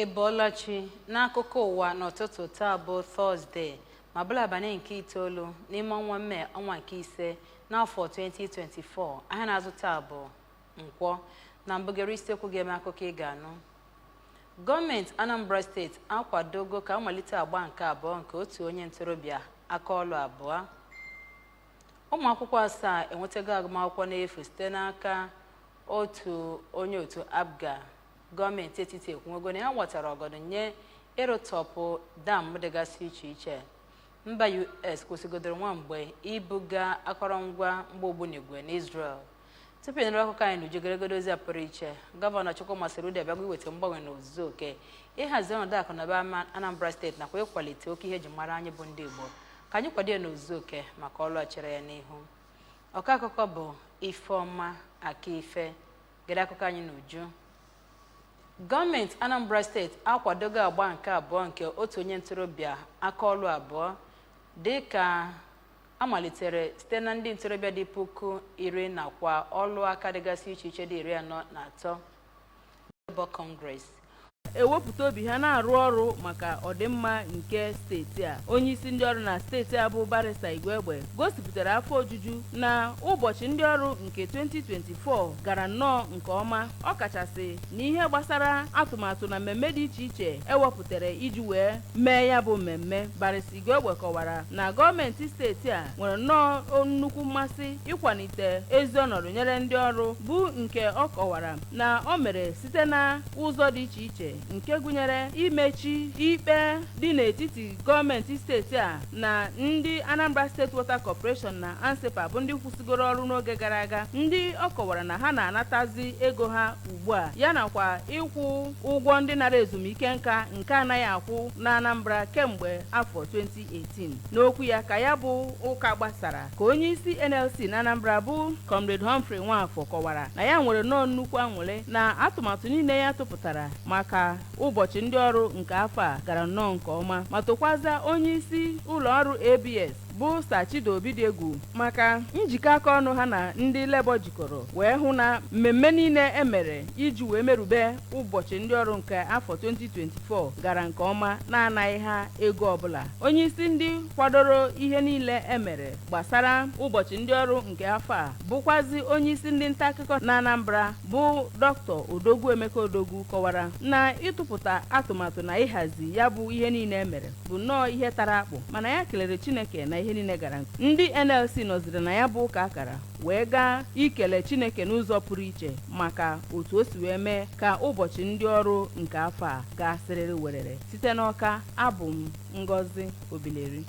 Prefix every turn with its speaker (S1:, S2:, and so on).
S1: Ị bọọla chi n'akụkọ ụwa n'ụtụtụ taa bụ Tọzdee, ma bụrụ abalị nke itoolu n'ime ọnwa Mee, ọnwa nke ise n'afọ 2024. Ahịa na-azụ taa bụ Nkwọ. Na mbụ, gere isiokwu ga-eme akụkọ ị ga-anụ. Gọọmenti Anambra Steeti akwadogo ka amalite agba nke abụọ nke otu onye ntorobịa aka ọlụ abụọ. Ụmụ akwụkwọ asaa enwetago agụmakwụkwọ n'efu site n'aka otu onye otu APGA. Gọọmenti etiti ekwuwego na ya nwetara ọgọdọ nye ịrụtọpụ dam dịgasị iche iche. Mba US kwụsịgodoro nwa mgbe ibuga akọrọngwa mgba ogbunigwe n'Israel. Tupu ịnụrụ akụkọ anyị n'uju, geregodo ozi a pụrụ iche. Gọvanọ Chukwuma Soludo abịago iweta mgbanwe n'ozuzu oke, ịhazi ọnọdụ akụ na ụba Anambra Steeti nakwa ịkwalite oke ihe eji mara anyị bụ ndị Igbo. Ka anyị kwado ya n'ozuzu oke maka ọlụ a chere ya n'ihu. Ọkọ akụkọ bụ Ifeọma Akaife. Gere akụkọ anyị n'uju. Gọọmenti Anambra Steeti akwadogo agba nke abụọ nke otu onye ntorobịa aka ọlụ abụọ, dịka amalitere site na ndị ntorobịa dị 10,000 nakwa ọlụ aka dịgasị iche iche dị 43, Labour Congress.
S2: Ewepụta obi ha na-arụ ọrụ maka ọdịmma nke steeti a. Onyeisi ndị ọrụ na steeti a bụ Barrister Igwegbe gosipụtara afọ ojuju na ụbọchị ndị ọrụ nke 2024 gara nnọọ nke ọma, ọkachasị n'ihe gbasara atụmatụ na mmemme dị iche iche ewepụtara iji wee mee ya bụ mmemme. Barrister Igwegbe kọwara na gọọmenti steeti a nwere nnọọ nnukwu mmasị ịkwalite ezi ọnọdụ nyere ndị ọrụ, bụ nke ọ kọwara na o mere site na ụzọ dị iche iche, nke gụnyere imechi ikpe dị n'etiti gọọmenti steeti a na ndị Anambra State Water Corporation na ANSIPPA, bụ ndị kwụsịgoro ọrụ n'oge gara aga, ndị ọ kọwara na ha na-anatazi ego ha ugbu a, ya nakwa ịkwụ ụgwọ ndị nara ezumike nka nke anaghị akwụ na Anambra kemgbe afọ 2018. N'okwu ya ka ya bụ ụka gbasara, ka onye isi NLC na Anambra bụ Comrade Humphrey Nwafọ kọwara na ya nwere nnọọ nnukwu aṅụrị na atụmatụ niile ya tụpụtara maka ụbọchị ndị ọrụ nke afọ a gara nnọọ nke ọma, ma tokwaza onye isi ụlọ ọrụ ABS bụ Sir Chidobi dị egwu maka njikọ aka ọnụ ha na ndị Labour jikọrọ wee hụ na mmemme niile emere iji wee merube ụbọchị ndị ọrụ nke afọ 2024 gara nke ọma na-anaghị ha ego ọbụla. Onye isi ndị kwadoro ihe niile emere gbasara ụbọchị ndị ọrụ nke afọ a, bụkwazi onye isi ndị nta akụkọ na Anambra bụ Dr. Odogwu Emeka Odogwu, kọwara na ịtụpụta atụmatụ na ịhazi ya bụ ihe niile emere bụ nnọọ ihe tara akpụ, mana ya kelere Chineke na ihe niile gara nke. Ndị NLC nọziri na ya bụ ụka akara wee gaa ikele Chineke n'ụzọ pụrụ iche maka otu o si wee mee ka ụbọchị ndị ọrụ nke afọ a gaa sịrịrị werere. Site n'Ọka, abụ m Ngozi Obileri.